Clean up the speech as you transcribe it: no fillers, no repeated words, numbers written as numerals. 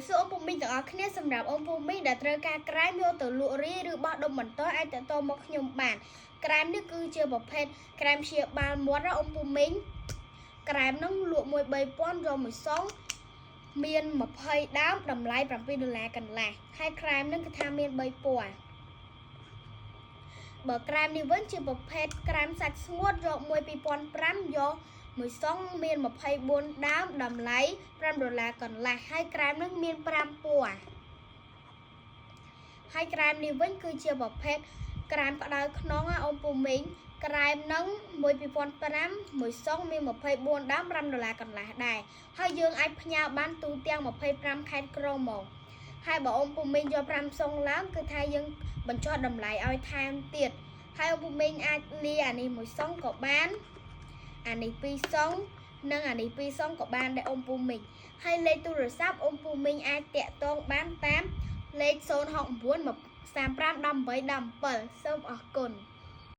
សួរអ៊ំពូមីងទាំងអស់គ្នាសម្រាប់អ៊ំពូមីងដែលត្រូវការក្រែមយកទៅលក់រាយឬបោះដុំបន្តអាចតទៅមកខ្ញុំបានក្រែមនេះគឺជាប្រភេទក្រែមព្យាបាលមាត់ណាអ៊ំពូមីងក្រែមហ្នឹងលក់មួយ3000យកមួយសុងមាន20ដើមតម្លៃ7ដុល្លារកន្លះហើយក្រែមហ្នឹងគឺថាមាន3ពណ៌បើក្រែមនេះវិញជាប្រភេទក្រែមសាច់ស្ងួតយកមួយ2005យកមួយសុងមាន24ដើមតម្លៃ5ដុល្លារកន្លះហើយក្រែមនឹងមាន5ពណ៌ហើយក្រែមនេះវិញគឺជាប្រភេទក្រែមក្តៅក្នុងណាអ៊ំពូមីងក្រែមនឹង1 2005មួយសុងមាន24ដើម5ដុល្លារកន្លះដែរហើយយើងអាចផ្ញើបានទូទាំង25ខេត្តក្រុងមកហើយបើអ៊ំពូមីងយក5សុងឡើងគឺថាយើងបញ្ចុះតម្លៃឲ្យថែមទៀតហើយអ៊ំពូមីងអាចលាអានេះមួយសុងក៏បានអានេះពីរសុងនិងអានេះពីរសុងក៏បានដែរអ៊ំពូមីងហើយលេខទូរស័ព្ទអ៊ំពូមីងអាចតាក់ទងបានតាមលេខ069 35 18 17សូមអរគុណ។